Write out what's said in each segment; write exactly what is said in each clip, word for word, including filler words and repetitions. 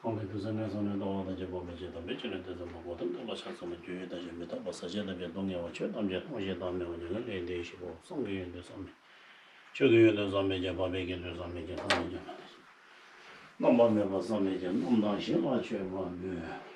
གང་གི་དུས་སུ་ནད་སོང་ནས་ལྟ་བ་དང་བཅས་པ་མི་བྱེད་དམ་པའི་ཆོས་ནི་དེ་ཙམ་མ་གོ་ཏམ་དེ་ལ་ཕྱག་འཚལ་ལོ། རྒྱུ་ཡོད་དང་ཞེན་མི་རྟག་པ། ཟག་བཅས་དང་བཅས་སྡུག་བསྔལ་བ། ཆོས་ཐམས་ཅད་སྟོང་ཞིང་བདག་མེད་པ། ཉན་ལེགས་ལྡན་ཞེས་པའོ། བསམ་གྱི་ཡོན་ཏན་བསམ་མེད། ཆོས་ཀྱི་ཡོན་ཏན་བསམ་མེད་ཀྱང་། འཕགས་པའི་དགེ་འདུན་བསམ་མེད་ཀྱང་། ཐ་མལ་གྱི་ལྷ་དང་། རྣམ་པ་མེད་པ་བསམ་མེད་ཀྱང་། རྣམས་དང་བཞིན་ལ་མཆོད་པར་འབུལ།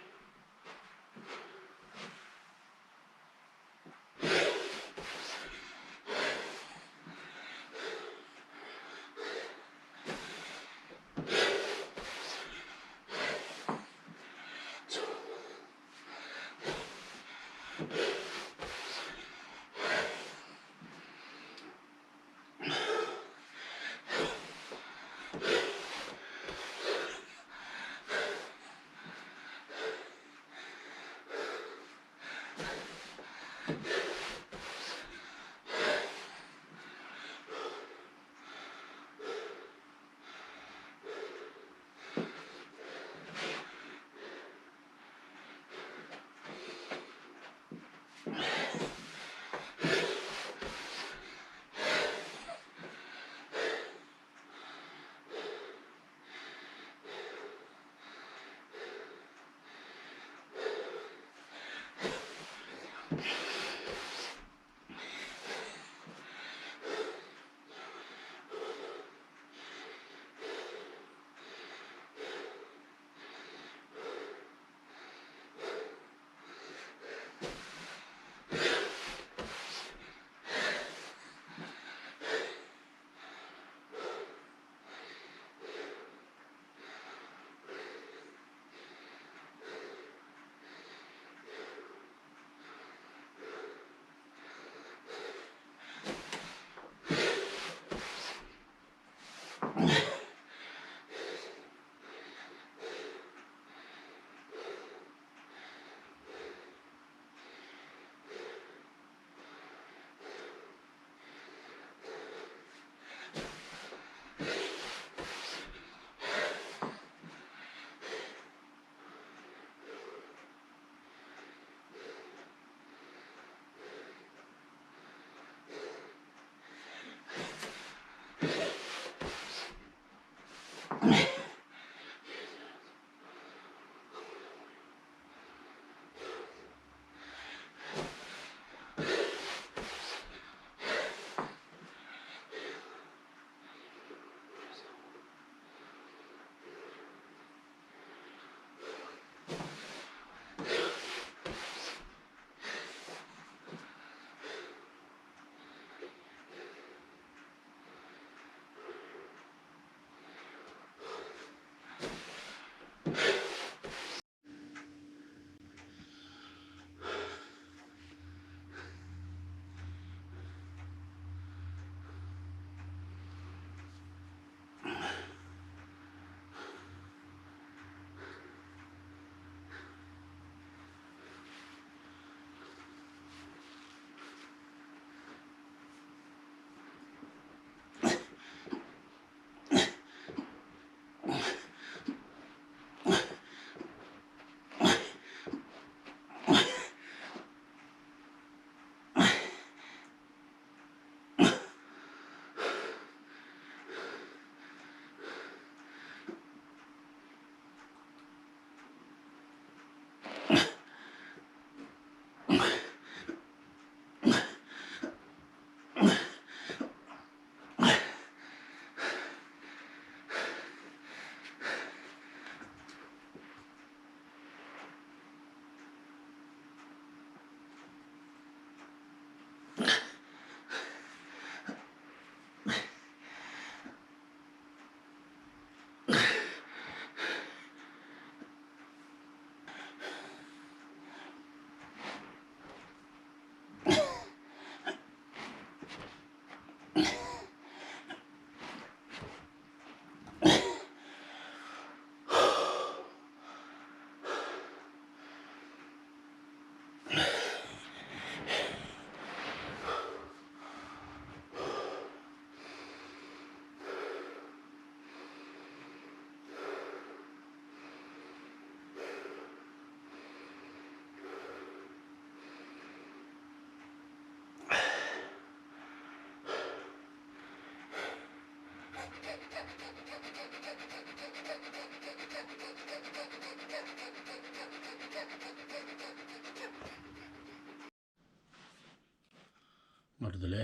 ང་རུ་དུ་ལེ།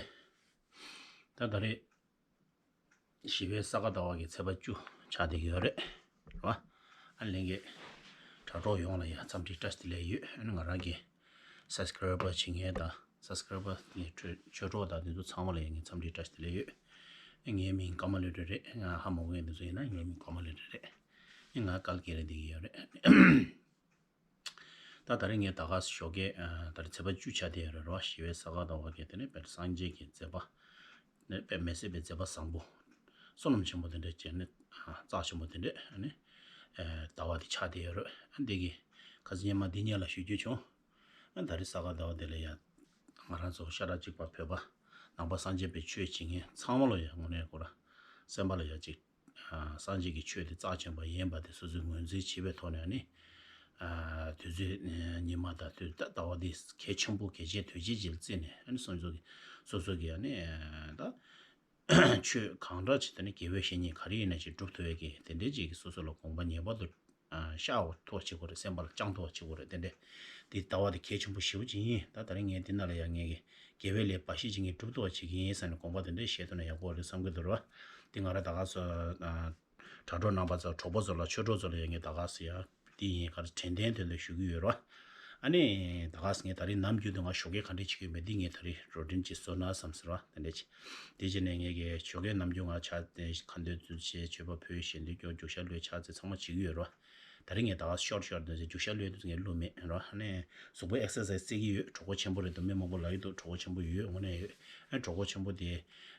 ད་ད་རེས་ཞི་བའི་ས་ག་ཟླ་བ་གི་ཚེས་པ་བཅུ་ཆགས་བསྡད་ཀྱི་ཡོད་རེད། རེད་བ། ཨ་ལེན་གྱི་དྲ་གྲོགས་ཡོངས་ལ་ཡང་འཚམས་འདྲི་བཀྲ་ཤིས་བདེ་ལེགས་ཡོད། ཨ་ནི་ང་རང་གི་སབ་སི་ཀ་རའི་བར་བྱེད་མཁན་དང་སབ་སི་ཀ་རའི་བར་གྱི་ཆོས་ཆོས་གྲོགས་དང་དེ་ཚོ་ཚང་མ་ལ་ཡང་ངས་འཚམས་འདྲི་བཀྲ་ཤིས་བདེ་ལེགས་ཡོད། ཨ་ངའི་མིང་ཀརྨ་ལོས་སྒྲོན་རེད། ང་ཧ་མ་གོ་མཁན་དེ་ཚོ་ཡིན་ན་ངའི་མིང་ཀརྨ་ལོས་སྒྲོན་རེད། ཨ་ང་ཀལ་ཀེ་རེ་བསྡད་ཀྱི་ཡོད་རེད། ད་ད་རེས་ངས་ད་ག་ཞོགས་ཀས་ཨ་ད་རེས་ཚེས་པ་བཅུ་ཆགས་བསྡད་ཡོད་རེད་རོ། ཞི་བའི་ས་ག་ཟླ་བ་གི་དེ་ནས་དཔལ་སངས་རྒྱས་ཀྱི་མཛད་པ། ནས་དཔེ་མི་སྲིད་པའི་མཛད་པ་བཟང་པོ། བསོད་ནམས་ཆེན་པོ་དེ་འདྲ་བྱས་ནས་ཨ་རྩ་ཆེན་པོ་དེ་འདྲ་ཨ་ནི་ཨ་ཟླ་བ་དེ་ཆགས་བསྡད་ཡོད་རེད། ཨ་འདི་གི་ཁ་སང་སྔོན་མ་འདི་ཉིད་ལ་ཞུ་རྒྱུ་བྱུང་། ཨ་ད་རེས་ས་ག་ཟླ་བ་དེ་ལ་ཡ་ང་རང་ཚོ་ཤ་ཁྲག་གཅིག་པ་བོད་པ་ནང་པ་སངས་རྒྱས་པའི་ཆོས་བྱེད་མཁན་ཚང་མ་ལ་ཡ་དངོས་གནས་ཁོ་ར་སེམས་པ་ལ་ཡ་གཅིག་ཨ་སངས་རྒྱས་ཀྱི་ཆོས་དེ་རྩ་ཆེན་པོ་ཡིན་པ་དེ་སོ་སོས་ངོས་འཛིན་བྱེད་པའི་ཐོག་ནས་ནི། ཨ་དུས་ཚོད་ཨ་ཉི་མ་དང་དུས་ད་ཟླ་བ་འདི་གལ་ཆེན་པོ་གལ་ཆེ་དོན་ཆེ་ཅིག་ལ་བརྩིས་ནས་ཨ་ནི་སོ་སོ་གི་སོ་སོ་གི་ཨ་ནི་ད་ཆོས་གང་འདྲ་ཅིག་དང་ནི་དགེ་བའི་བཤེས་གཉེན་ག་རེ་ཡིན་ན་ཅིག་སྒྲུབ་ཐུབ་ཡས་ཀྱི་དེ་འདྲའི་ཅིག་སོ་སོ་ལ་དགོངས་པ་ངེས་པར་དུ་ཨ་ཤར་བ་ཐོག་བྱེད་དགོས་རེད། སེམས་པ་ལ་བཅངས་ཐུབ་པ་བྱེད་དགོས་རེད། དེ་འདྲས་དེ་ལྟ་བ་དེ་གལ་ཆེན་པོ་ཞེ་པོ་ཅིག་ཡིན། ད་ད་རིང་ངས་འདི་ནང་ལ་ཡང་ངས་ཀྱི་དགེ་བའི་ལས་འབའ་ཞིག་ཅིག་ངས་སྒྲུབ་ཐུབ་པ་བྱེད་ཀྱི་ཡིན་ཟེར་ནས་དགོངས་པ་དེ་འདྲས་བཞེས་ཐུབ་ན་ཡག་པོ་རེད་བསམ་གྱི་འདུག་ར། འདི་ང་ར་ད་ག་སོ་དྲ་གྲོགས་རྣམ་པ་ཚོ་གྲོགས་པོ་ཚོ་ལ་ཆོས་གྲོགས་ཚོ་ལ་ཡང་ངས་ད་ག་སོ་ཡ་འདི་ཡིན་ག་རེ་དྲན་རྟེན་དོན་དུ་ཞུ་གི་ཡོད་ར། ཨ་ནི་ད་ག་སོ་ངས་ད་རིང་ནམ་རྒྱུན་དུ་ང་ཞོགས་ཀས་ག་འདྲས་བྱེད་ཀྱི་ཡོད་མེད་འདི་ངས་ད་རིང་རོ་ཊིན་ཅིག་བཟོ་ན་བསམ་ཟེར་བ་དེ་འདྲས་ཅིག་དེ་བྱས་ནས་ངས་ཀྱི་ཞོགས་ཀས་ནམ་རྒྱུན་ང་ཕྱག་དེ་ཁ་འདོན་ཚུལ་བྱས་མཆོད་པ་ཕུལ་ཞལ་འདོན་སྐྱོར་རྒྱུག་ཤར་གློད་ཕྱག་འཚལ་ཚང་མ་བྱེད་ཀྱི་ཡོད་ར། ད་རིང་ངས་ད་ག་ཤོར་ཤོར་དུ་རྒྱུག་ཤར་གློད་དུས་ངས་བླུགས་མེད་རོ། ཨ་ནི་གཟུགས་པོ་ཨེག་སར་སའིཛ་རྩེ་གི་ཡོད། གྲོད་ཁོག་ཆེན་པོ་རེད་འདུག་མི་མང་པོ་ལབ་ཀྱི་འདུག་གྲོད་ཁོག་ཆེན་པོ་ཡོད། དངོས་གནས་ཡོད། ཨ་གྲོད་ཁོག་ཆེན་པོ་དེ་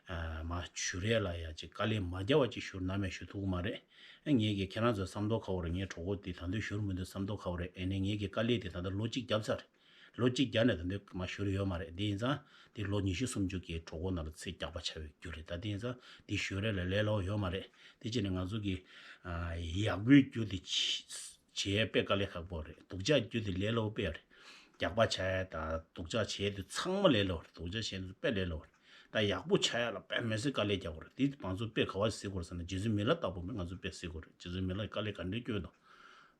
ཨ་མ་བཞུ་རས་ལ་ཡ་ཅིག་དཀའ་ལས་མ་རྒྱག་པ་ཅིག་བཞུར་ན་མེད་བཞུ་ཐུབ་ཀྱི་མ་རེད། ཨ་ངས་ཀྱི་ཁྱེད་རང་ཚོ་བསམ་མདོག་ཁ་པོ་རེད། ངའི་གྲོད་ཁོག་དེ་ད་དུང་བཞུར་མི་འདུག་བསམ་མདོག་ཁ་པོ་རེད། ཨ་ནི་ངས་ཀྱི་དཀའ་ལས་དེ་ད་ལྟ་ལོ་གཅིག་བརྒྱབ་ཚར་རེད། ལོ་གཅིག་བརྒྱབ་ནས་ད་ལྟ་མ་བཞུར་ཡོད་མ་རེད། དེ་ཡིན་ཙང་དེ་ལོ་ཉི་ཤུ་སུམ་ཅུ་གི་གྲོད་ཁོག་ནང་ལ་ཚིགས་རྒྱག་པ་ཆགས་པའི་རྒྱུ་རེད། ད་དེ་ཡིན་ཙང་དེ་བཞུར་རས་ལ་ལས་སླ་པོ་ཡོད་མ་རེད། དེ་བྱས་ནས་ང་ཚོ་གི་ཨ་ཡག་པོའི་རྒྱུ་དེ་བྱེད་དཔེ་དཀའ་ལས་ཁག་པོ་རེད། སྡུག་ཅག་རྒྱུ་དེ་ལས་སླ་པོ་དཔེ་རེད། རྒྱག་པ་ཆགས་ཡ་དང་སྡུག་ཅག་བྱེད་དུས་ཚང་མ་ལས་སླ་པོ་རེད། སྡུག་ཅག་བྱེད་དུས་དཔེ་ལས་སླ་པོ་རེད། ད་ཡག་པོ་ཆགས་ཡ་ལ་དཔེ་མི་སྲིད་དཀའ་ལས་རྒྱག་དགོས་རེད། དེ་ང་ཚོ་དཔེ་ག་བ་གཟིགས་དགོས་རེད་ཟེར་ན་རྗེ་བཙུན་མི་ལ་ལྟ་བུ་མིན་ང་ཚོ་དཔེ་གཟིགས་དགོས་རེད། རྗེ་བཙུན་མི་ལ་དཀའ་ལས་ག་འདྲས་སྐྱོན་དང་།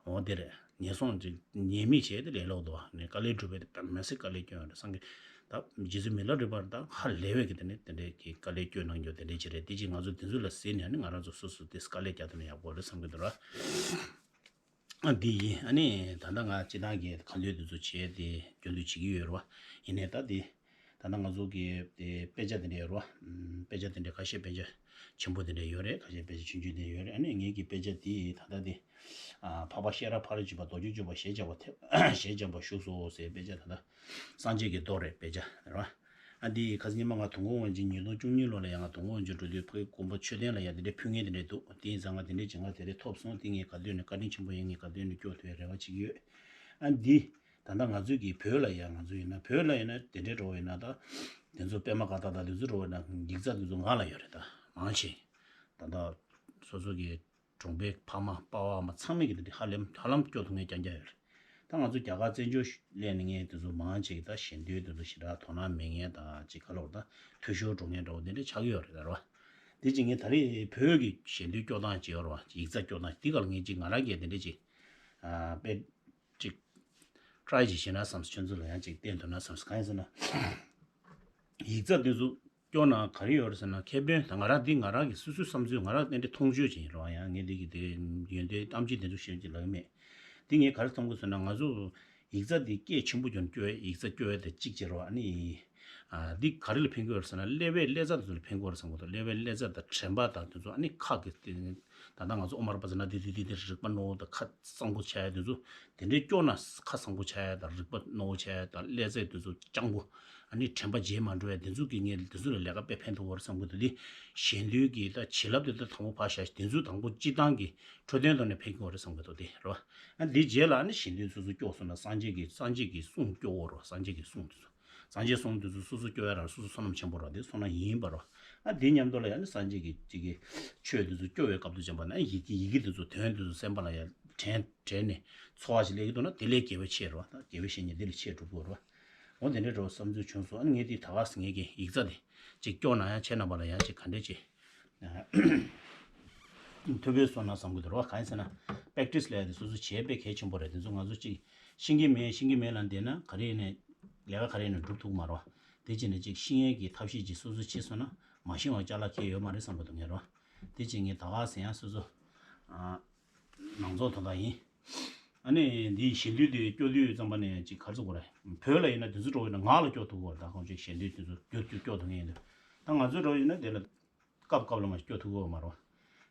འོ་དེ་རེད། ཉེས་སོང་ཅིག་ཉེས་དམིགས་བྱས་ཏེ་ལས་སླ་པོ་འདུག་ནས་དཀའ་ལས་སྒྲུབ་པའི་དེ་དཔེ་མི་སྲིད་དཀའ་ལས་སྐྱོན་ཡོད་རེད་བསམ་གི། ད་རྗེ་བཙུན་མི་ལ་རིག་པར་ད་ཧ་ལས་པའི་གི་དེ་ནས་དེ་འདྲས་ཀྱི་དཀའ་ལས་སྐྱོན་གནང་རྒྱུ་དེ་འདྲས་ཅིག་རེད། དེ་ཅིག་ང་ཚོ་དེ་ཚོ་ལ་གཟིགས་ནས་ནི་ང་རང་ཚོ་སོ་སོ་དེ་དཀའ་ལས་རྒྱག་ཐུབ་ན་ཡག་པོ་རེད་བསམ་གི་འདུག་ར། ཨ་འདི་ཡིན། ཨ་ནི་ད་ལྟ་ང་སྤྱི་བཏང་གི་ཁ་འདོན་དེ་ཚོ་བྱས་ཏེ་རྒྱུན་དུ་བྱེད་ཀྱི་ཡོད་རེད་བ། ཡིན་ནའི་ད་དེ་ད་ལྟ་ང་ཚོ་གི་དེ་དཔེ་ཆ་དེ་འདྲ་ཡོད་རེད་བ། ཨམ་དཔེ་ཆ་དེ་འདྲ་ཁ་ཤས་དཔེ་ཆ་ཆེན་པོ་དེ་འདྲ་ཡོད་རེད། ཁ་ཤས་དཔེ་ཆ་ཆུང་ཆུང་དེ་ཡོད་རེད། ཨ་ནི་ངེད་ཀྱི་དཔེ་ཆ་དེ་ད་ལྟ་དེ་ཨ་འཕགས་པ་ཤེས་རབ་ཕ་རོལ་ཕྱིན་པ་རྡོ་རྗེ་འཇུག་པ་ཞེས་བྱ་བ་ཐེ་ཞེས་བྱ་བ་བཞུགས་སོ་ཟེར་དཔེ་ཆ་ད་ལྟ་སངས་རྒྱས་ཀྱི་མདོ་རེད། དཔེ་ཆ་རེད་བ། ཨ་འདི་ཁ་སང་ཉི་མ་ང་དུང་དཀར་དབང་ཆེན་ཉིས་སྟོང་བཅུ་གཉིས་ལོ་ལ་ཡང་ང་དུང་དཀར་དབང་ཆེན་འགྲོ་དུས་ཕ་གི་དགོན་པ་མཆོད་རྟེན་ལ་ཡང་དེ་འདྲའི་ཕུལ་མཁན་དེ་འདྲའི་འདུག་དེ་ཡིན་ཙང་ང་དེ་འདྲའི་བྱེད་ང་དེ་འདྲའི་ཐོབ་སོང་། དེ་ངས་ག་དུས་ནས་བཀའ་དྲིན་ཆེན་པོ་ཡིན། ངས་ག་དུས་ནས་སྐྱོར་ཐུབ་པའི་རེ་བ་བྱེད་ཀྱི་ཡོད། ཨ་འདི་ད་ལྟ་ང་ཚོའི་གི་བོད་ལ་ཡང་ང་ཚོ་ཡིན་ན་བོད་ལ་ཡིན་ན་དེ་འདྲའི་འགྲོ་བ་ཡིན་ན་ད་དེ་ཚོ་པད་མ་བཀའ་ཐང་དང་དེ་ཚོ་འགྲོ་བ་ཡིན་ན་ཡིག་ཚགས་དེ་ཚོ་ང་ལ་ཡོད་རེད། ད་མང་ཆེ་ད་ལྟ་སོ་སོ་གི་གྲོང་པའི་ཕ་མ་པ་ཕ་མ་ཚང་མས་ཀྱི་དེ་ཧ་ལམ་ཧ་ལམ་སྐྱོར་ཐུབ་མཁན་རྐྱང་རྐྱང་ཡོད་རེད། ད་ང་ཚོ་རྒྱ་གར་བཙན་བྱོལ་སླེབས་ནས་ངས་དེ་ཚོ་མང་ཆེ་གི་ད་ཞལ་འདོན་དེ་ཚོ་ཞེ་དྲག་དོ་སྣང་མེད་མཁན་དང་ཅིག་ག་ལོར་ད་འཐུས་ཤོར་འགྲོ་མཁན་འདྲ་བོ་དེ་འདྲ་ཆགས་ཀྱི་ཡོད་རེད་ད་རེད་བ། དེ་ཅིག་ངས་ད་རེས་བོད་ཀྱི་ཞལ་འདོན་སྐྱོར་སྟངས་ཅིག་ཡོད་རེད་བ། ཡིག་ཚགས་སྐྱོར་སྟངས་དེ་ག་ལ་ངས་ཅིག་ང་རང་གིས་དེ་འདྲ་ཅིག་ཨ་དཔེ་ཅིག་ཊ་རའི་ཅིག་བྱས་ན་བསམ། ཁྱོད་ཚོ་ལ་ཡང་ཅིག་བསྟན་ཐུབ་ན་བསམ། གང་ཡིན་ཟེར་ན། ཡིག་ཚགས་དེ་ཚོ་སྐྱོར་ན་ག་རེ་ཡོད་རེད་ཟེར་ན། ཁེ་ཕན་ད་ང་རང་འདི་ང་རང་གི་སོ་སོའི་བསམ་ཚུལ། ང་རང་ཏན་ཏན་མཐོང་ཆོས་ཅིག་ཡིན་རོགས། ཡང་ངས་འདི་གི་དེ་ཡོན་ཏན་གཏམ་ཅིག་དེ་ཚོ་བཤད་ཀྱི་ལབ་ཀྱི་མེད། འདི་ངས་ག་རེ་མཐོང་གི་ཟེར་ན། ང་ཚོ་ཡིག་ཚགས་འདི་སྐད་ཆེན་པོ་བརྒྱབ་ནས་སྐྱོར་ཡ། ཡིག་ཚགས་སྐྱོར་ཡ་དེ་གཅིག་བྱེད་རོགས། ཨ་ནི་ཨ་འདི་ག་རེ་ལ་ཕན་གྱི་ཡོད་རེད་ཟེར་ན། ཀླད་པའི་ཀླད་རྩ་དེ་ཚོ་ལ་ཕན་གྱི་ཡོད་རེད་བསམ་གྱི་འདུག་ཀླད་པའི་ཀླད་རྩ་དང་དྲན་པ་དང་དེ་ཚོ། ཨ་ནི་ཁ་གི་དེ་ད་ལྟ་ང་ཚོ་ཨོ་མར་པ་ཟེར་ན་དེ་དེ་དེ་དེ་རིག་པ་རྣོ་བོ་དང་ཁ་གཙང་པོ་ཆགས་ཡ་དེ་ཚོ་དེ་འདྲའི་སྐྱོར་ན་ཁ་གཙང་པོ་ཆགས་ཡ་དང་རིག་པ་རྣོ་བོ་ཆགས་ཡ་དང་ཀླད་རྩ་དེ་ཚོ་སྤྱང་པོ། ཨ་ནི་དྲན་པ་བརྗེད་མ་འགྲོ་ཡ་དེ་ཚོ་གི་ངས་དེ་ཚོ་ལ་ལས་ཀ་དཔེ་ཕན་ཐོགས་པ་རེད་བསམ་གྱི་འདུག་དེ་གཞན་དོན་གྱི་ད་བྱིན་རླབས་དེ་ད་དང་པོ་ཕར་བཞག་དེ་ཚོ་དང་པོ་སྤྱི་བཏང་གི་འཕྲོད་བསྟེན་ཐོག་ནས་ཕན་གྱི་ཡོད་རེད་བསམ་གྱི་འདུག་དེ་རེད་བ། ཨ་འདི་རྗེས་ལ་ཨ་ནི་གཞན་དོན་སོ་སོ་སྐྱོར་སོང་ན་སངས་རྒྱས་ཀྱི་སངས་རྒྱས་ཀྱི་གསུང་སྐྱོར་འོ་རོ། སངས་རྒྱས་ཀྱི་གསུང་དེ་ཚོ། སངས་རྒྱས་གསུང་དེ་ཚོ་སོ་སོ་སྐྱོར་ཡ་རང་སོ་སོ་བསོད་ནམས་ཆེན་པོ་ར་དེ་བསོད་ནམས་ཡིན་པ་རོ། ཨ་དེ་མཉམ་དུ་ལ་ཡང་ནི་སངས་རྒྱས་ཀྱི་ཅིག་གི་ཆོས་དེ་ཚོ་སྐྱོར་བའི་སྐབས་དུ་ཅན་པ་ན་ཡི་གེ་ཡི་གེ་དེ་ཚོ་དོན་དེ་ཚོ་སེམས་པ་ལ་ཡང་དྲན་དྲན་ནས་འཚོ་བ་ཞིག་ལས་ཀྱི་འདུག་ན་དེ་ལས་དགེ་བའི་ཆེ་རོ། ད་དགེ་བའི་བཤེས་གཉེན་དེ་ལས་ཆེ་འགྲུབ་དགོས་རོ། འོ་དེ་འདྲའི་འགྲོ་བསམ་ཚུལ་བྱུང་སོང་། ཨ་ནི་ངས་དེ་ད་ག་སེ་ངས་ཀྱི་ཡིག་ཚགས་དེ་ཅིག་སྐྱོར་ན་ཡང་ཁྱེད་རྣམ་པ་ལ་ཡང་ཅིག་ག་འདྲས་ཅིག་ཐུབ་པའི་བསོད་ནམས་བསམ་གྱི་འདུག་རོ། གང་ཡིན་ཟེར་ན་པེག་ཊི་སི་ལབ་ཡ་དེ་སོ་སོ་བྱེད་དཔེ་གལ་ཆེན་པོ་རེད། དེ་ཚོ་ང་ཚོ་ཅིག་ཤེས་ཀྱི་མེད་ཤེས་ཀྱི་མེད་ལབ་བསྡད་ན་ག་རེ་ཡིན་ནའི་ལས་ཀ་ག་རེ་ཡིན་ནའི་འགྲུབ་ཐུབ་ཀྱི་མ་རེད། དེ་བྱས་ནས་ཅིག་ཤི་ཡས་ཀྱི་ཐབས་ཤེས་ཅིག་སོ་སོས་བྱས་སོང་ན་མ་ཤི་བ་ཅ་ལག་ཁེལ་ཡོད་མ་རེད་བསམ་གྱི་འདུག་ངས་རོ། དེ་བྱས་ངས་ད་ག་ཟེ་ཡང་སོ་སོ་ནང་ཚོགས་དོན་དག་ཡིན། ཨ་ནི་འདིའི་ཞལ་འདོན་དེ་སྐྱོར་དུས་ཙམ་པ་ནས་ཅིག་ག་རེ་ཟེར་དགོས་རེད། བོད་ལ་ཡིན་ན་དེ་ཚོ་འགྲོ་ཡིན་ན་ང་ལ་སྐྱོར་ཐུབ་ཀྱི་ཡོད་རེད། ད་ཁོང་ཅིག་ཞལ་འདོན་དེ་ཚོ་སྐྱོར་སྐྱོར་སྐྱོར་ཐུབ་མཁན་ཡིན་འདུག་ད་ང་ཚོའི་འགྲོ་ཡིན་ན་དེ་ལ་སྐབས་སྐབས་ལ་མ་སྐྱོར་ཐུབ་ཀྱི་ཡོད་མ་རེད།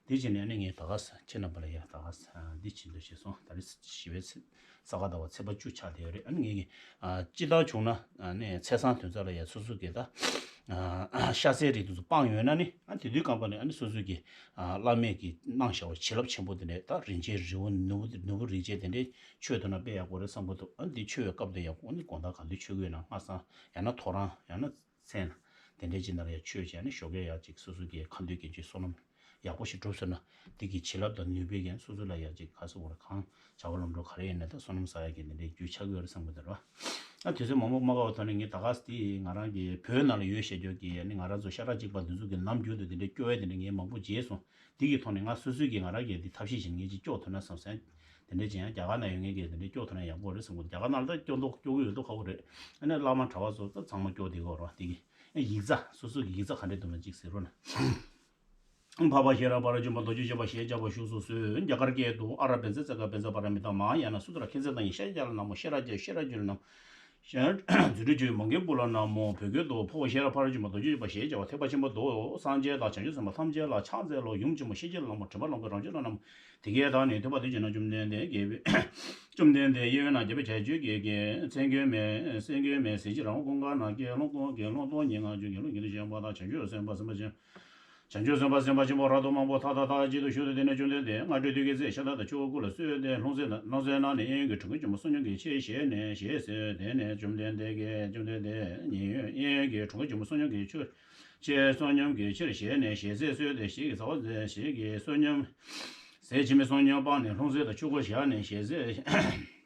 དེ་བྱས་ནས་ཨ་ནི་ངས་ད་ག་ས་ཁྱེད་རྣམ་པ་ལ་ཡ་ད་ག་ས་འདི་བྱེད་འདོད་བྱས་སོང་། ད་རེས་བཞི་པའི་ཚེས་ས་ག་ཟླ་བ་ཚེས་པ་བཅུ་ཆགས་བསྡད་ཡོད་རེད། ཨ་ནི་ངས་ཀྱི་ཨ་སྤྱི་བཏང་བྱུང་ན་ཨ་ནི་ཚེས་བཟང་དོན་ཚ་ལ་ཡ་སོ་སོ་གི་ད་ཨ་ཤ་ཟའི་རིགས་དེ་ཚོ་སྤངས་ཡོད་ན་ནི་ཨ་དེ་དུས་སྐབས་ལ་ཨ་ནི་སོ་སོ་གི་ཨ་བླ་མས་ཀྱི་གནང་བཞག་པ་བྱིན་རླབས་ཆེན་པོ་དེ་འདྲས་ད་རིན་ཆེན་རི་བོ་ནོར་བུ་ནོར་བུ་རིན་ཆེན་དེ་འདྲས་མཆོད་ཐུབ་ན་དཔེ་ཡག་པོ་རེད་བསམ་གྱི་འདུག་ཨ་འདི་མཆོད་པའི་སྐབས་དེ་ཡག་པོ་ཨ་ནི་དགོང་དག་ག་དུས་མཆོད་ཀྱི་ཡོད་ན་སྔ་སང་ཡང་ན་ཐོ་རངས་ཡང་ན། མཚན་དེ་འདྲའི་ཅིག་ནར་ཡ་ཆོས་བྱས་ནས་ཞོགས་ཀས་ཡ་ཅིག་སོ་སོ་གི་ཁ་འདོན་གྱི་ཅིག་བསོད་ནམས་ཡག་པོ་ཞིག་བསྒྲུབས་ཟེར་ན་དེ་གི་བྱིན་རླབས་དང་ནུས་པས་ཀྱང་སོ་སོ་ལ་ཡ་ཅིག་ཁ་སོ་བར་གང་བྱ་བ་ལམ་འགྲོ་ག་རེ་ཡིན་ན་ད་བསོད་ནམས་བསགས་ཡ་གི་དེ་འདྲའི་རྒྱུ་ཆགས་ཀྱི་ཡོད་རེད་བསམ་གི་འདུག་ར། ཨ་དུས་ཚོད་མང་པོ་མ་འགོར་བ་ཐོག་ནས་ངས་ད་ག་སེ་དེ་ང་རང་གི་བོད་ནང་ལ་ཡོད་བཤད་རྒྱུ་གི་ནི་ང་རང་ཚོ་ཤ་ཁྲག་གཅིག་པ་འདི་ཚོ་གི་ནམ་རྒྱུན་དུ་དེ་འདྲའི་སྐྱོ་བའི་དེ་འདྲའི་ངས་མང་པོ་མཇལ་སོང་། དེ་གི་ཐོག་ནས་ང་སོ་སོས་ཀྱི་ང་རང་གི་དེ་ཐབས་ཤེས་བྱས་ནས་ངས་ཅིག་སྐྱོ་ཐུབ་ན་བསམ་སོང་། དེ་འདྲ་ཅིག་ཡང་རྒྱ་གར་ན་ཡོད་མཁན་གྱིས་དེ་འདྲ་སྐྱོ་ཐུབ་ན་ཡག་པོ་རེད་བསམ་གི་འདུག་རྒྱ་གར་ནང་ལ་ད་སྐྱོ་མདོག་སྐྱོ་གི་ཡོད་མདོག་ཁ་པོ་རེད། ཨ་ནི་བླ་མ་གྲྭ་བ་ཚོ་ད་ཚང་མ་སྐྱོ་བསྡད་ཀྱི་ཡོད་རེད་བ། དེ་གི་ཡིག་ཚགས་སོ་སོ་གི་ཡིག་ཚགས་ག་འདྲས་འདུག་ན་ཅིག་ཟེར་རོགས་གནང་། འཕགས་པ་ཤེས་རབ་ཕ་རོལ་ཕྱིན་པ་རྡོ་རྗེ་སྤྱོད་པ་ཞེས་བྱ་བ་བཞུགས་སུ་གསོལ། རྒྱ་གར་སྐད་དུ། ཨ་ར་བན་ཛ་ཙ་ག་བན་ཛ་པ་ར་མི་ཏཱ་མ་ཧཱ་ཡ་ན་སུ་ཏྲ་ཁེ་ཛ་ཏ་ཡི་ཤཱཀྱ་ལ་ན་མོ། ཤེས་རབ་ཀྱི་ཤེས་རབ་ཀྱི་ལམ། རྫུ་འཕྲུལ་ཆོས་མང་པོའི་སྤུ་ལ་ན་མོ། བོད་སྐད་དུ། འཕགས་པ་ཤེས་རབ་ཕ་རོལ་ཕྱིན་པ་རྡོ་རྗེ་སྤྱོད་པ་ཞེས་བྱ་བ་ཐེག་པ་ཆེན་པོ་མདོ། སངས་རྒྱས་དང་བྱང་ཆུབ་སེམས་དཔའ་ཐམས་ཅད་ལ་ཕྱག་འཚལ་ལོ། ཡུམ་ཆེན་མོ་ཤེས་བྱའི་ལྷ་མོ་དྲན་པ་བློ་མགོན་རང་བྱུང་ལྷ་ན་མོ། དེ་སྐད་བདག་ནི་ཐོས་པ་དེ་བཞིན་ནོ། བཅོམ་ལྡན་འདས་རྒྱལ་པོའི་བཅོམ་ལྡན་འདས་གཡས་གཡོན་ན་རྒྱལ་པོ་བྱ་རྒྱུད་ཀྱི་རྒྱལ། མཚན་དགོན་མེད་སེང་དགོན་མེད་ཟས་སྦྱིན་རང་དབང་ཀུན་དགའ་ན་དགེ་སློང་ཀུན་དགེ་སློང་སྟོང་ཉིད་ལྔ་བཅུ་དགེ་སློང་དགེ་འདུན་གཞན་པ་དང་བྱང་ཆུབ་སེམས་དཔའ་སེམས་དཔའ་ཆེན། བྱང་ཆུབ་སེམས་དཔའ་སེམས་དཔའ་ཆེན་པོ་རབ་ཏུ་མང་པོ་མཐའ་དང་མཐའ་གཅིག་ཏུ་བཞུགས་ཏེ། དེ་ནས་བཅོམ་ལྡན་འདས་སྔ་དྲོའི་དུས་ཀྱི་ཚེ་ཤ་སྟག་དང་ཆུ་བོ་ཀུན་ལ་གསོལ་ཏེ་ལྷུང་བཟེད་ལྷུང་བཟེད་གནང་ནས་གཡས་གཡོན་གྱི་གྲོང་ཁྱེར་ཆེན་པོ་སུམ་བརྒྱ་གྱིས་ཆེ་བཞེས་ནས་ཞེས་ཟེར། དེ་ནས་བཅོམ་ལྡན་འདས་ཀྱིས། བཅོམ་ལྡན་འདས་གཡས་གཡོན་གྱི་གྲོང་ཁྱེར་ཆེན་པོ་སུམ་བརྒྱ་གྱིས་ཆེ་ཆེ་བསོད་སྙོམས་ཀྱི་ཕྱིར་བཞེས་ནས་ཞལ་ཟས་གསོལ་ཏེ། ཞལ་གྱི་ཟ་བ་མཛད། ཞལ་གྱི་བསོད་སྙོམས། ཟས་ཕྱི་མའི་བསོད་སྙོམས་སྤངས་ནས་ལྷུང་བཟེད་དང་ཆུ་བོ་བཞག་ནས་ཞལ་ཟས།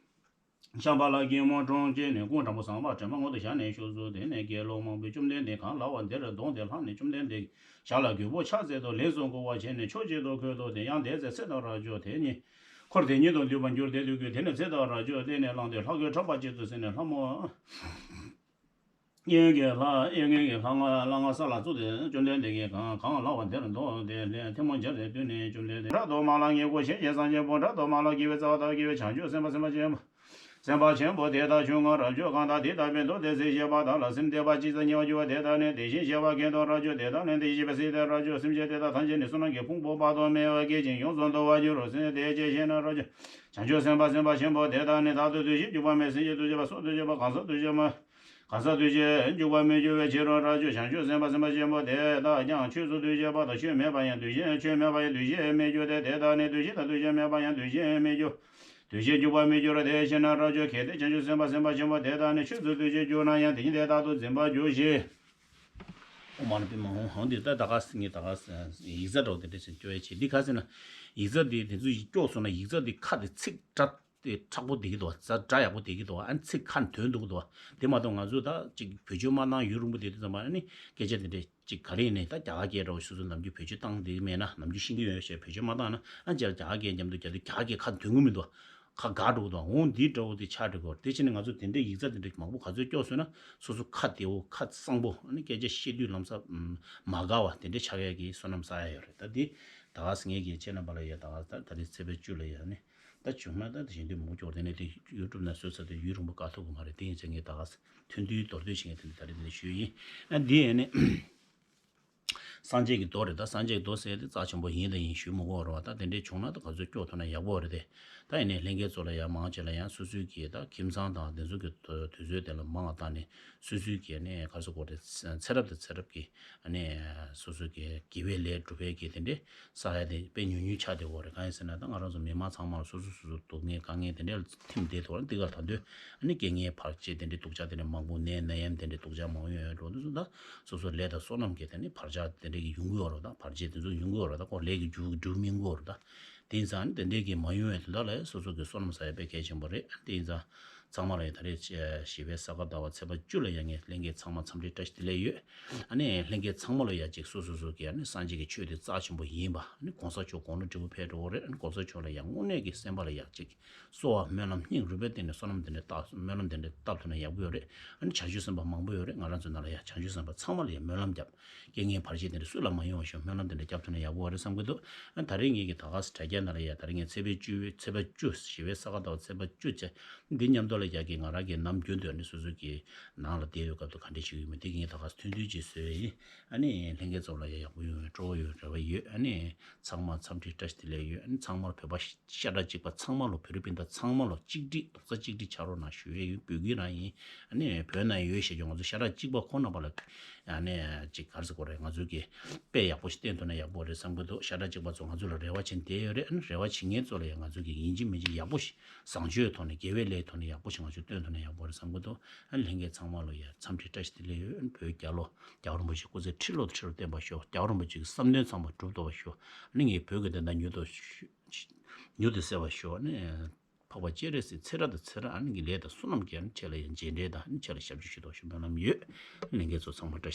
ཤམ་བྷ་ལ་གྱི་སྨོན་ལམ་བྱས་ནས་སྐུ་དྲང་པོ་ཟམ་པ་དྲན་པ་སྔོན་དུ་བཞག་ནས་བཞུགས་སོ། དེ་ནས་དགེ་སློང་མང་པོས་བཅོམ་ལྡན་འདས་གང་ལགས་པ་དེར་བསྡོངས་ཏེ་ལྷགས་ནས་བཅོམ་ལྡན་འདས་ཞབས་ལ་གུས་པས་ཕྱག་འཚལ་ཏོ། ལེགས་སོ་བསྐུལ་བ་བྱས་ནས་ཕྱོགས་གཅིག་ཏུ་འཁོད་དོ། དེ་ཡང་དེའི་ཚེ་ཚེ་དང་རབ་འབྱོར་དེ་ཉིད། འཁོར་དེ་ཉིད་དུ་འདུས་པར་འགྱུར་ཏེ། དུས་ཀུན་དེ་ནས་ཚེ་དང་རབ་འབྱོར་བསྟན་ནས་བླངས་ཏེ། ལྷ་གོས་ཕྲག་པ་གཅིག་ཏུ་གཟིགས་ནས་ལྷ་མོ། གཡས་གཡོན་གྱི་ལྷ་ལྔ་ལྷ་ལྔ་ས་ལ་བཙུགས་ཏེ། བཅོམ་ལྡན་འདས་ཀྱིས་གང་གང་ལགས་པ་དེར་བསྡོངས་ཏེ་ལྷའི་ཐལ་མོ་སྦྱར་ཏེ་བཏུད་ནས། བཅོམ་ལྡན་འདས་བྲག་དུ་མ་ལ་ངེས་སྐུ་ཞེས་བྱའི་སངས་རྒྱས་པོ། བྲག་དུ་མ་ལ་དགྱེས་པའི་རྩ་བ་དག་གི་བྱང་ཆུབ་སེམས་དཔའ་སེམས་དཔའ་ཆེན་པོ། སེམས་དཔའ་ཆེན་པོ་དེ་དག་ཆོས་མངོན་རབ་འབྱོར་གང་དག་དེ་ལྟ་བུའི་མདོ་སྡེ་ཚིག་བཤད་པ་དག་ལ་སེམས་གཏད་པ་ཅི་ཙམ་ཉེ་བར་གྱུར་པ་དེ་དག་ནི་དེ་བཞིན་གཤེགས་པ་མཁྱེན་དང་རབ་འབྱོར་དེ་དག་ནི་དེ་བཞིན་གཤེགས་པའི་སྲིད་དེ་རབ་འབྱོར། སེམས་ཅན་དེ་དག་ཐམས་ཅད་ནི་བསོད་ནམས་ཀྱི་ཕུང་པོ་དཔག་ཏུ་མེད་པ་སྐྱེད་ཅིང་ཡོངས་སུ་འདུ་བར་འགྱུར་རོ། སེམས་དེ་སྐྱེད་བྱས་ན་རབ་འབྱོར། བྱང་ཆུབ་སེམས་དཔའ་སེམས་དཔའ་ཆེན་པོ་དེ་དག་ནི་རྟག་ཏུ་འདུ་ཤེས་འཇུག་པ་མེད། སེམས་ཅན་འདུ་བྱེད་པ་སོགས་འདུ་བྱེད་པ་གང་ཟག་འདུ་བྱེད་མ། གང་ཟག་འདུ་བྱེད་འཇུག་པར་མི་འགྱུར་བའི་ཕྱིར་རོ། རབ་འབྱོར་བྱང་ཆུབ་སེམས་དཔའ་སེམས་དཔའ་ཆེན་པོ་དེ་དག་ཀྱང་ཆོས་སུ་འདུ་བྱེད་པ་དང་ཆོས་མེད་པར་ཡང་འདུ་ཤེས། ཆོས་མེད་པར་ཡང་འདུ་ཤེས་མི་འགྱུར་ཏེ། དེ་དག་ནི་འདུ་ཤེས་དང་འདུ་བྱེད་མེད་པར་ཡང་འདུ་ཤེས་མི་འགྱུར། འདུ་བྱེད་འཇུག་པར་མི་འགྱུར་རོ། དེ་ཕྱིར་ན་རབ་འབྱོར། གལ་ཏེ་བྱང་ཆུབ་སེམས་དཔའ་སེམས་དཔའ་ཆེན་པོ་དེ་དག་ནི་ཆོས་སུ་འདུ་བྱེད་འཇུག་ན་ཡང་དེ་ཉིད་དེ་ལྟར་དུ་འཛིན་པར་འགྱུར་ཞིང་། ཨོཾ་མ་ཎི་པདྨེ་ཧཱུྃ། འོང་དེ་ལྟར་ད་ག་ངས་ད་ག་ཡིག་ཚགས་འདྲ་བོ་དེ་འདྲ་ཞིག་སྐྱོ་བས་བྱེད། འདི་ག་ཟེར་ན། ཡིག་ཚགས་འདི་དེ་ཚོ་ཡིག་སྐྱོ་སོང་ན་ཡིག་ཚགས་འདི་ཁ་དེ་ཚིག་སྒྲ་དེ་དྲག་པོ་བསྡད་ཀྱི་འདུག་བ། སྒྲ་ཡག་པོ་བསྡད་ཀྱི་འདུག་བ། ཨ་ནི་ཚིག་ཁ་ནས་ཐོན་འདུག་འདུག་བ། དེ་མ་གཏོགས་ང་ཚོས་ད་ཅིག་བེད་སྤྱོད་མ་བཏང་ཡུན་རིང་པོ་བསྡད་དུས་ཙམ་པ་ཨ་ནི་སྐད་ཆ་དེ་འདྲ་ཅིག་ག་རེ་ཡིན་ནའི་ད་རྒྱ་གར་སྐད་འདྲ་བོ་སོ་སོ་ནམ་རྒྱུན་བེད་སྤྱོད་བཏང་བསྡད་ཀྱི་མེད་ན། ནམ་རྒྱུན་ཤེས་ཀྱི་ཡོད་ཞེས་བེད་སྤྱོད་མ་བཏང་ན་ཨ་ཅག་རྒྱ་གར་སྐད་མཉམ་དུ་རྒྱག་དུས་རྒྱ་གར་སྐད་ཁ་ནས་ཐོན་གྱི་མི་འདུག་བ། ཁ་འགག་འགྲོ་གི་འདུག་འོང་འདི་འདྲ་བོ་དེ་ཆགས་འགྲོ་གི་ཡོད་རེད། དེ་བྱས་ནས་ང་ཚོ་དེ་འདྲའི་ཡིག་ཚགས་དེ་འདྲ་མང་པོ་ག་ཚོད་སྐྱོ་སོང་ན་སོ་སོ་ཁ་བདེ་བོ་ཁ་གསང་པོ་ཨ་ནི་སྐད་ཆ་བཤད་དུས་ལམ་སང་མ་དགའ་བ་དེ་འདྲ་ཆགས་ཡག་གི་བསོད་ནམས་བསགས་ཡག་ཡོད་རེད། ད་འདི་ད་ག་སེ་ངས་ཀྱིས་ཁྱེད་རྣམ་པ་ལ་ཡ་ད་ག་ད་ད་རེས་ཚེས་པ་བཅུ་ལ་ཡ་ནི་ད་བྱུང་ན་ད་དེ་བཞིན་དུ་མུ་མཐུད་དེ་ནས་དེ་ཡུ་ཊུབ་ནང་བཟོས་ཚར་དུས་ཡུན་རིང་པོ་བཀག་ཐུབ་ཀྱི་མ་རེད། དེ་ཡིན་ཙང་ངས་ད་ག་སེ་ཐུང་ཐུང་མདོར་བསྡུས་ཤིག་ངས་དེ་འདྲ་ད་རེས་འདི་ནས་ཞུས་ཡིན། ཨ་འདི་ཡིན་ནི། སངས་རྒྱས་ཀྱི་མདོ་རེད། ད་སངས་རྒྱས་ཀྱི་མདོ་ཟེར་དེ་རྩ་ཆེན་པོ་ཡིན་དང་ཡིན་ཞུ་མི་དགོས་རེད་བ། ད་དེ་འདྲའི་བྱུང་ན་ད་ག་ཚོད་སྐྱོ་ཐུབ་ན་ཡག་པོ་རེད་དེ། ད་ཡིན་ནའི་ལྷན་རྒྱས་ཚོ་ལ་ཡང་མང་ཆེ་ལ་ཡང་སོ་སོའི་གི་ད་ཁྱིམ་ཚང་དང་དེ་ཚོ་གི་དུས་ཚོད་དེ་ལ་མང་བ་བཏང་ནས་སོ་སོའི་གི་ནས་ག་རེ་ཟེར་དགོས་རེད། ཚེ་རབས་དང་ཚེ་རབས་ཀྱི་ནས་སོ་སོའི་གི་དགེ་བའི་ལས་སྒྲུབ་པའི་གི་དེ་འདྲའི་བསགས་ཡ་དེ་དཔེ་ཉུང་ཉུང་ཆགས་བསྡད་ཡོད་རེད། གང་ཡིན་ཟེར་ན་ད་ང་རང་ཚོ་མི་མང་ཚང་མ་ལ་སོ་སོ་སོ་སོ་སྡུག་བསྔལ་དཀའ་ངལ་དེ་འདྲ་ལ་ཐིམ་བསྡད་ཐུབ་པ་འདི་ག་ད་དུང་ཨ་ནི་རྐྱེན་ངན་བར་ཆད་དེ་འདྲའི་སྡུག་ཅག་དེ་འདྲ་མང་པོ་ནད་ནད་ཡམས་དེ་འདྲའི་སྡུག་ཅག་མང་པོ་ཡོང་ཡོད་འགྲོ་འདུག་ད་སོ་སོ་ལས་དང་བསོད་ནམས་ཀྱི་དེ་ནི་བར་ཆད་དེ་འདྲ་གི་ཡོང་གི་ཡོད་རེད། ད་བར་ཆད་དེ་ཚོ་ཡོང་གི་ཡོད་རེད། ད་ཁོ་ལས་ཀྱི་རྒྱུ་འགྲུབ་མིན་གོ་རེད། ད་དེ་ཡིན་ཙང་ཨ་ནི་དེ་འདྲའི་གི་མ་ཡོང་བའི་དོན་དག་ལ་སོ་སོ་གི་བསོད་ནམས་བསགས་ཡ་དཔེ་གལ་ཆེན་པོ་རེད། དེ་ཡིན་ཙང་། ཚང་མ་ལ་ཡང་ད་རེས་བཞི་པའི་ས་ག་ཟླ་བ་ཚེས་པ་བཅུ་ལ་ཡང་ངས་ལྷན་རྒྱས་ཚང་མ་འཚམས་འདྲི་བཀྲ་ཤིས་བདེ་ལེགས་ཡོད། ཨ་ནི་ལྷན་རྒྱས་ཚང་མ་ལ་ཡང་ཅིག་སོ་སོ་སོ་གི་ཨ་ནི་སངས་རྒྱས་ཀྱི་ཆོས་དེ་རྩ་ཆེན་པོ་ཡིན་པ། ཨ་ནི་གོང་ས་མཆོག་དགུང་ལོ་བགྲེས་པོ་ཕེབས་འགྲོ་གི་རེད། ཨ་ནི་གོང་ས་མཆོག་ལ་ཡང་དངོས་གནས་ཀྱི་སེམས་པ་ལ་ཡང་ཅིག་གསོལ་བ་སྨོན་ལམ་སྙིང་རུས་པའི་གཏིང་ནས་བསོད་ནམས་དེ་འདྲ་བཏབ། སྨོན་ལམ་དེ་འདྲ་བཏབ་ཐུབ་ན་ཡག་པོ་ཡོད་རེད། ཨ་ནི་བྱང་ཆུབ་སེམས་དཔའ་མང་པོ་ཡོད་རེད། ང་རང་ཚོ་ནང་ལ་ཡང་བྱང་ཆུབ་སེམས་དཔའ་ཚང་མ་ལ་ཡང་སྨོན་ལམ་བརྒྱབ། རྐྱེན་ངན་བར་ཆད་དེ་འདྲ་སུ་ལ་མ་ཡོང་བ་ཞིག་སྨོན་ལམ་དེ་འདྲ་བརྒྱབ་ཐུབ་ན་ཡག་པོ་རེད་བསམ་གྱི་འདུག། ཨ་ནི་ད་རེས་ངེད་ཀྱི་ད་ག་སེ་དྲ་རྒྱ་ནང་ལ་ཡང་ད་རེས་ངས་ཚེས་པའི་བཅུ། ཚེས་པ་བཅུ། བཞི་པའི་ས་ག་ཟླ་བ་ཚེས་པ་བཅུ་བྱས། འདི་མཉམ་དུ་ལ་ཡ་གི་ང་རང་གི་ནམ་རྒྱུན་དུ་ཨ་ནི་སོ་སོ་གི་ནང་ལ་བསྡད་ཡོད་སྐབས་དུ་ག་འདྲས་ཞིག་ཡོད་མེད་དེ་གི་ངས་ད་ག་སེ་ཐུང་ཐུང་ཅིག་བཟོས་ཡིན། ཨ་ནི་ལྷན་རྒྱས་ཚོ་ལ་ཡ་ཡག་པོ་ཡོང་བའི་སྤྲོ་བོ་ཡོད་རེ་བ་ཡོད། ཨ་ནི་ཚང་མ་འཚམས་འདྲི་བཀྲ་ཤིས་བདེ་ལེགས་ཡོད། ཨ་ནི་ཚང་མར་བོད་པ་ཤ་ཁྲག་གཅིག་པ་ཚང་མ་ལ། བོད་རིགས་སྤུན་ཟླ་ཚང་མ་ལ་གཅིག་སྒྲིལ་རྡོག་རྩ་གཅིག་སྒྲིལ་ཆགས་རོགས་གནང་ཞུ་ཡས་ཡོད། བོད་ཀྱི་ནང་ཡིན། ཨ་ནི་བོད་ནང་ཡོད་ཞེས་ཀྱང་ང་ཚོ་ཤ་ཁྲག་གཅིག་པ་ཁོ་ན་པ་ལ་ཨ་ནི་ཅིག་ག་རེ་ཟེར་དགོས་རེད། ང་ཚོ་གི་དཔེ་ཡག་པོ་ཞིག་བསྟན་ཐུབ་ན་ཡག་པོ་རེད་བསམ་གྱི་འདུག། ཤ་ཁྲག་གཅིག་པ་ཚོ་ང་ཚོ་ལ་རེ་བ་བྱེད་བསྡད་ཡོད་རེད། ཨ་ནི་རེ་བ་བྱེད་མཁན་ཚོ་ལ་ཡང་ང་ཚོ་གི་ཡིན་གཅིག་མིན་གཅིག་ཡག་པོ་ཞིག་བཟང་སྤྱོད་ཐོག་ནས་དགེ་བའི་ལས་ཐོག་ནས་ཡག་པོ་ཞིག་ང་ཚོས་སྟོན་ཐུབ་ན་ཡག་པོ་རེད་བསམ་གྱི་འདུག། ཨ་ནི་ལྷན་རྒྱས་ཚང་མ་ལ་ཡང་འཚམས་འདྲི་བཀྲ་ཤིས་བདེ་ལེགས་ཡོད། ཨ་ནི་བོད་རྒྱལ་ལོ། རྒྱལ་བ་རིན་པོ་ཆེ་སྐུ་ཚེ་ཁྲི་ལོ་ཁྲི་ལོ་བརྟན་པར་ཤོག། རྒྱལ་བ་རིན་པོ་ཆེ་གི་བསམ་དོན་ཚང་མ་འགྲུབ་ཐུབ་པར་ཤོག། ཨ་ནི་ངས་བོད་ཀྱི་བདེན་མཐའ་མྱུར་དུ་མྱུར་དུ་གསལ་བར་ཤོག། ཨ་ནི་འཕགས་པ་སྤྱན་རས་གཟིགས་ཚེ་རབས་དང་ཚེ་རབས། ཨ་ནི་གི་ལས་དང་བསོད་ནམས་ཀྱིས་ཨ་ནི་ཁྱེད་ལ་ཡང་རྗེས་འབྲེལ་དང་ཨ་ནི་ཁྱེད་ལ་ཞབས་ཕྱི་ཞུ་ཐུབ་པར་ཤོག་སྨོན་ལམ་ཡོད། ལྷན་རྒྱས་ཚོ་ཚང་མ་བཀྲ་ཤིས།